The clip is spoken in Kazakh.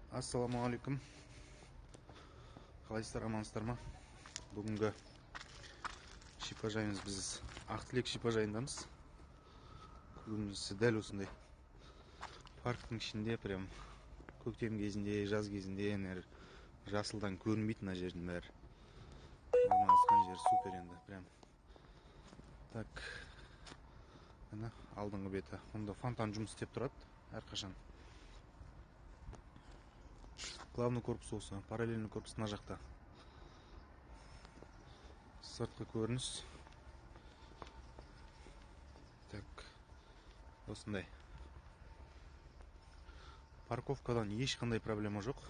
Ассалаумағалейкум, қалайсыздар, амансыздар ма? Бүгінгі шипажайымыз, біз Ақтілек шипажайындамыз. Көрінісі дәл осындай парктің ішінде, прям көктем кезінде, жаз кезінде әнер жасылдан көрінбейді мына жердің бәрі. Орналасқан жері супер енді, прям. Так, міне, алдыңғы беті. Мұнда фонтан жұмыс істеп тұрады әрқашан. Главный корпус осы, параллельный корпус мына жақта. Сыртқы көрініс так, осындай. Парковкадан ешқандай проблема жоқ.